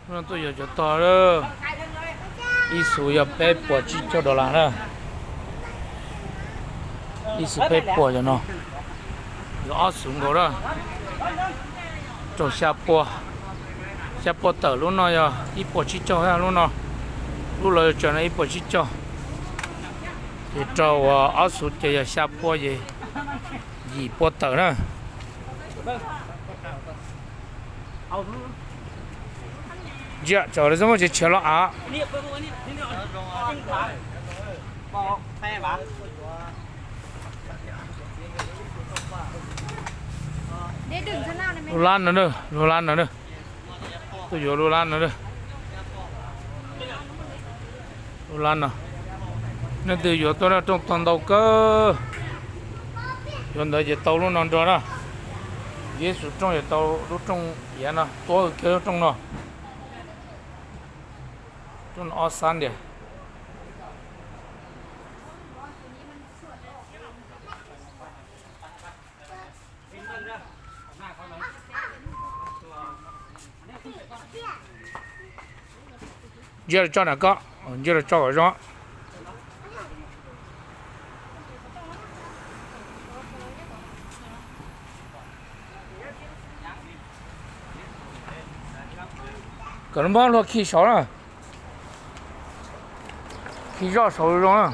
No tuaj yuav cov tog, ib xus yog peb puas tsib caug dollar na. Ib xus peb puas cov no, yuav ob xus nkaus na. Rau xya pua, xya pua tawm lub no yog ib puas tsib caug thiab lub no. Lub lawv tsaws no ib puas tsib caug, ces rau ob xus ces yog xya pua ces yim pua tawm na. Ntsia tsam lawv txoj muaj tsev tshiav los av. Lub lab no, lub lab no, tuaj yuav lub lab no. Lub lab no, leej twg yuav tuaj na, rooj tog ntau kawg. Yuav ntawd ces tau lub no nrog na. Yuav ib xus rooj ces tau lub rooj iav no, tuab kiag lub rooj no. Rooj no ob xab ntiag. Ntsia los tso na koj, ntsia los tso kom zoo. Kom lub npab luag khi saud na. Khi zoj saud zoo na.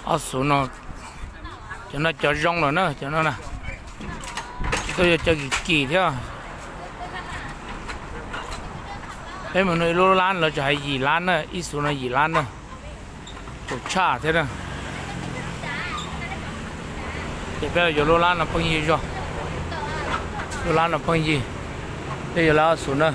Ob xus no, cov no cov zoo lawm na, cov no na. Tsis tau yog cov kim kim thiab. Peb mus nug ib lub lab lawv tseem hais yim lab na, ib xus no yim lab na. Tus tshaj thiab na. Ces peb yuav lub lab no pheej yig zog. Lub lab no pheej yig. Peb yuav lab ob xus na.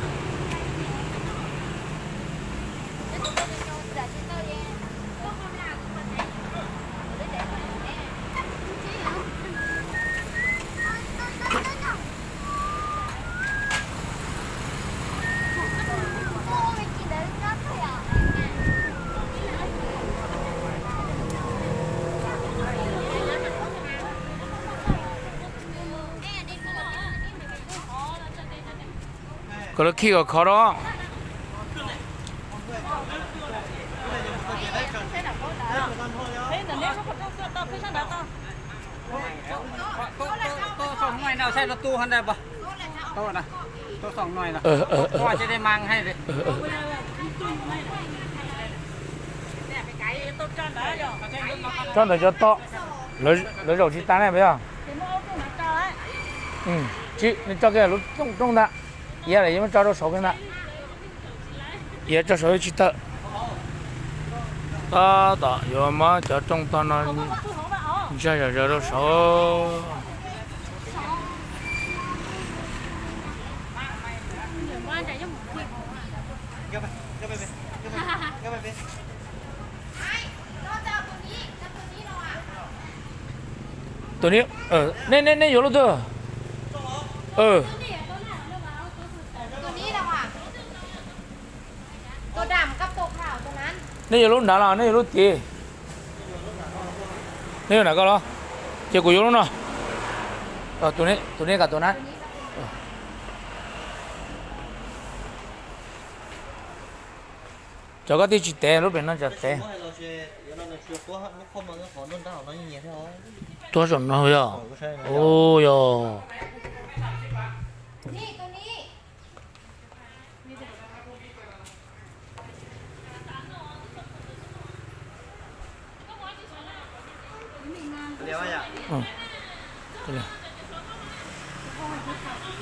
Kom lawv khi kom khov rau. Tsob ntawd cov to, lawv zaum tsis tas ne puas yog? Tsis, nej tso kiag lub rooj ntag. Iav los yuav muab tso rau saud kiag ntag. Iav tso saud yuav tsis tawm. Tab tom yuav muab cov rooj tog no ntsia zom zaws rau saud. Tus ni, nej, nej, nej yuav lub twg? Nej yuav lub nrad los nej yuav lub tid? Nej yuav nrad koj los? Ces kuv yuav lub no. Tus ni, tus ni kom tus na. Cov koj twb tsis tev, lub pem no cov tev. Tuab saum no yog. Ua yog.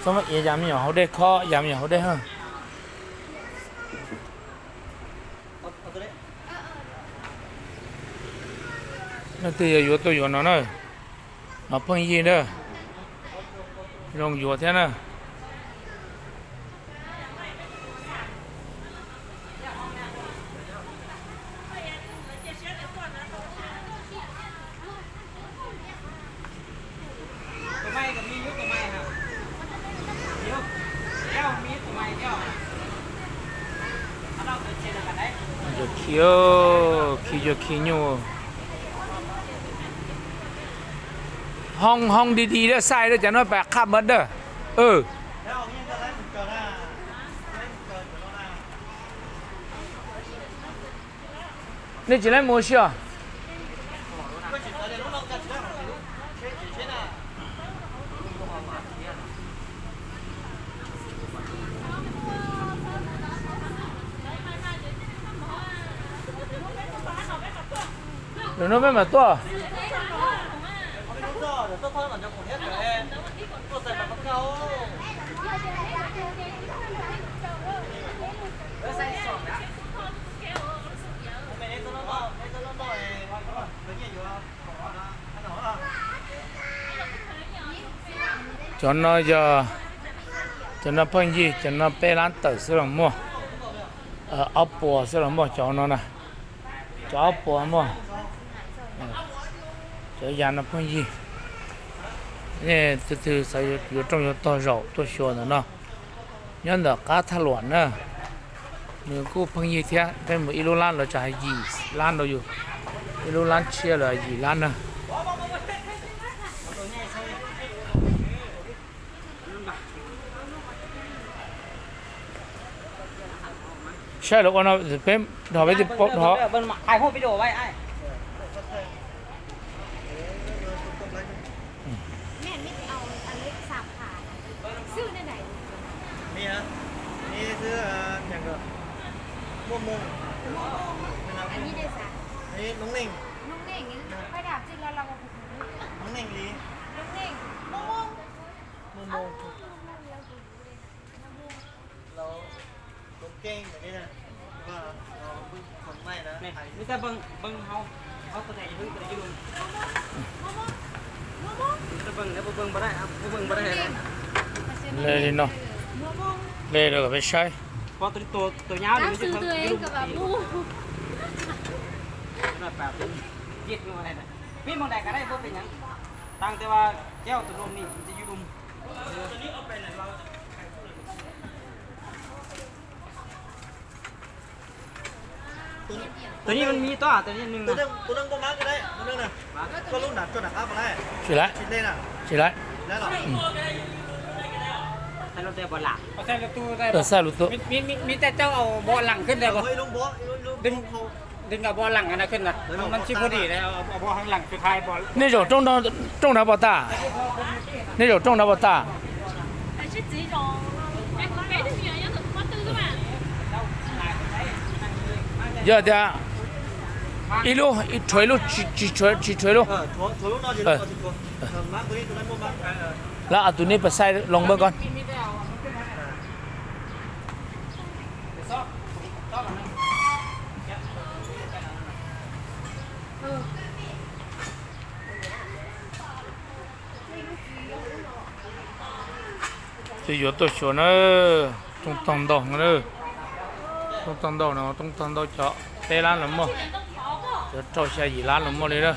Txhob muab iav yam me nyuam hauv dej khob, yam me nyuam hauv dej na. Leej twg yog yuav tuaj yuav no na. No pheej yig na. Zoo yuav thiab na. Khi, khi cuag khi nyuj. Hoo hoo di di dawb xaij dawb, cov no pas qhaj npawv dawb. Nej tsis laib mus ua si os? Lwm hnub peb mam tuaj. Cov no yog, cov no pheej yig, cov no peb lab tawm xwb los muaj, ob puas xwb los muaj cov no na. Cov ob puas muaj. Cov yas no pheej yig. Nej tus twg xav yuav rooj yuav tog zaum tuaj xyuas ntawm no, nyob ntawm qab thaj luam na. Nws kuj pheej yig thiab, peb mus ib lub lab lawv tsam hais yim lab rau yus, ib lub lab tshiab lawv hais yim lab na. Saib lawv ua no peb dhos peb twb paub dhos. Le li no, le rau kom peb saib. Tus ni, tus ni mas, tus ni nws, tsis laib, tsis laib. Xaij lub tuaj. Nej zaum rooj nrad pov tag, nej zaum rooj nrad pov tag. Yog tias ib lub, tsis tshuav ib lub. Lawv tus nej pas xaij loo npawb ko. Twb yuav tuaj xyuas na, rooj tog ntau, rooj tog ntau no, rooj tog ntau cov peb lab los muaj, cov rau xya yim lab los muaj li lawm.